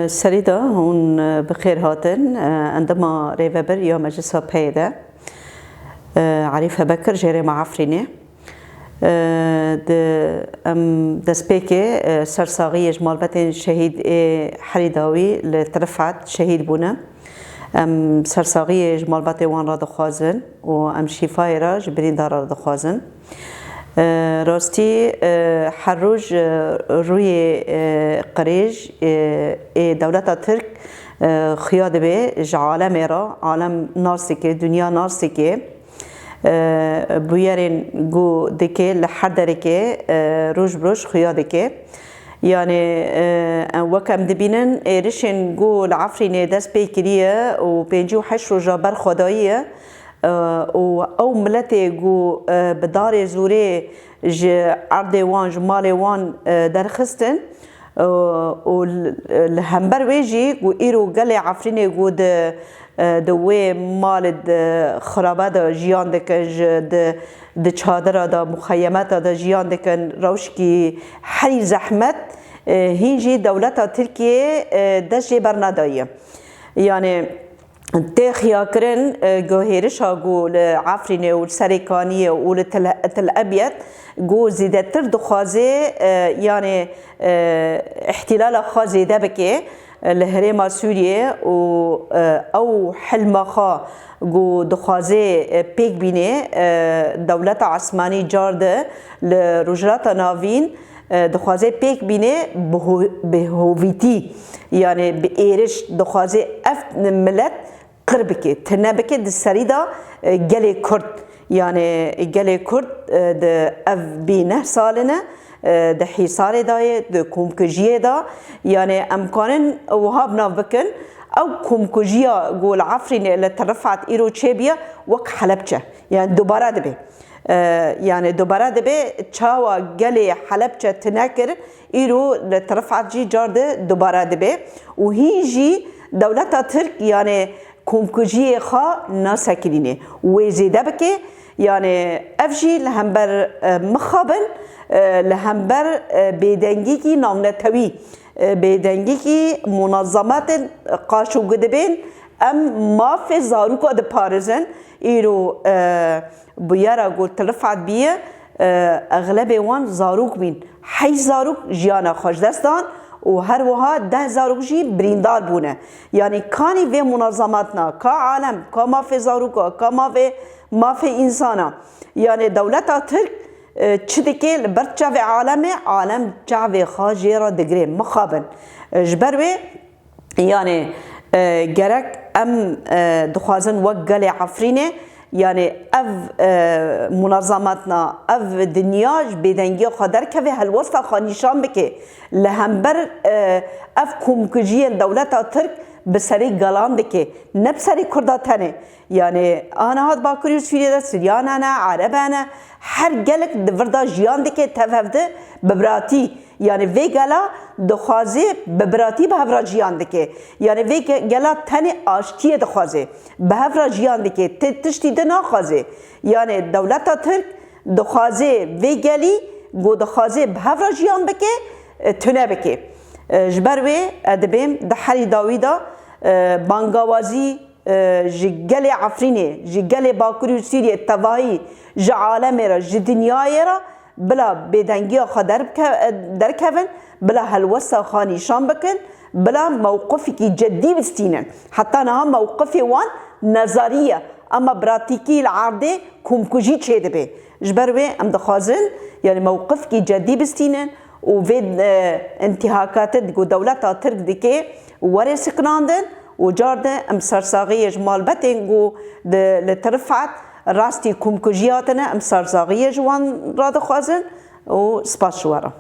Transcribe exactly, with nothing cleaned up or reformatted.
Serî de hûn bi xêr hatin. Endama rêvebir ya Meclisa P Y D, Arîfe Bekir, jêrê me Efrînê. Di, em destpêkê, sersaxiyê ji malbetên şehîd ê herî dawî li Tirifet şehîd bûne. Em sersaxiyê ji malbetê wan re dixwazin û em şîfayê re ji birîndara re dixwazin. E, rastî, e, her roj, e, rûyê, e, qirêj, e, ê dewleta Tirk, e, xuya dibe ji alemê re, alem nas dike, dinya nas dike. E, bûyerên ku dike li her derekê, e, roj bi roj xuya dike. Yanî, e, wek em dibînin, êrişên ku li Efrînê dest pê kiriye û pêncî û heşt roja ber xwe dayiye, e, û ew miletê ku, e, bi darê zûrê ji erdê wan, ji malê wan, e, derxistin, e, û li, li hember wê jî ku îro gelê Efrînê ku di, e, di wê malê di xirabe de jiyan dikin, ji di, di çadira de, muxeyemeta de jiyan dikin, rewşkî herî zehmet, e, hîn jî dewleta Tirkiyê, e, dest jê bernedaye. Yanî, tê xuyakirin, e, ku hêrişa ku li Efrînê û li Serêkaniyê û li Til, Til Ebyed ku zêdetir dixwaze, e, yanî, e, îhtîlala xwe zêde bike, e, li herêma Sûriyê û, e, ew hilma xwe ku dixwaze, e, pêk bîne, e, dewleta Esmanî car di li Rojhilata Navîn, e, dixwaze pêk bîne bi ho-, bi hovîtî, yanî bi êriş dixwaze ev milet qir bike, tune bike di serî de, e, gelê Kurd. Yanî gelê Kurd, e, di ev bî neh salin e, e, di hîsarê de ye, di komkujiyê de. Yanî em kanin wiha bi nav bikin, ew komkujiya ku li Efrînê, li Tirifet îro çêbûye, wek Helebçe. Yanî dubare dibe. E, yanî dubare dibe, çawa gelê Helebçe tune kir, îro li Tirifet jî car di dubare dibe û hîn jî dewleta Tirk, yanî komkujiyê xwe nasekinîne, wê zêde bike. Yanî ev jî li hember, e, mixabin, e, li hember, e, bêdengîkî navnetewî, e, bêdengîkî munazematên qaşûgidibên em mafê zarûka diparêzin. Îro, e, bûyera ku Tirifet bûye, e, exlebê wan zarok bîn. Heşt zarok jiyana xwe ji dest dan û her wiha deh zarok jî birîndar bûne. Yanî kanî vê munazematna, ka alem, ka mafê zaroka, ka mafê, mafê însana. Yanî dewleta Tirk, e, çi dike li ber çavê alemê, alem çavê xwe jê re digire, mixabin. E, ji ber wê, yanî, e, gerek em, e, dixwazin wek gelê Efrînê, yanî ev, e, munazematna, ev dinya ji bêdengiya xwe derkeve, helwesta xwe nîşan bike. Li hember, e, ev komkujiyên dewleta Tirk bi serê gelan dike, ne bi serê Kurda tenê. Yanî aniha di Bakurê Sûriyê de Siryan hene, Ereb hene, her gelek di vir de jiyan dike, tev hev di bi biratî. Yanî vê gela dixwaze bi biratî bi hev re jiyan dike. Yanî vê ge-, gela tenê aştiyê dixwaze. Bi hev re jiyan dike. Ti-, tiştî di naxwaze. Yanî dewleta Tirk dixwaze vê gelî ku dixwaze bi hev re jiyan bike, e, tune bike. E, ji ber wê, e, dibêm di herî dawî de, e, bangawazî, e, ji gelê Efrînê, ji gelê Bakurê û Sûriyê, tevahî ji alemê re, ji dinyayê re bila bêdengiya xwe derbike-, derkevin, bila helwesta xwe nîşan bikin, bila mewqifekî ceddî bistînin. Heta niha mewqifê wan nezarî ye, ama pratîkî li erdê komkujî çêdibe. Ji ber wê em dixwazin, yanî mewqifekî ceddî bistînin û vê, e, întîhakatê ku dewleta Tirk dike were sekinandin û car di em sersaxiyê ji malbetên ku di, li Tirifet rastî komkujî hatine, em sersaxiyê ji wan re dixwazin û spas ji we re.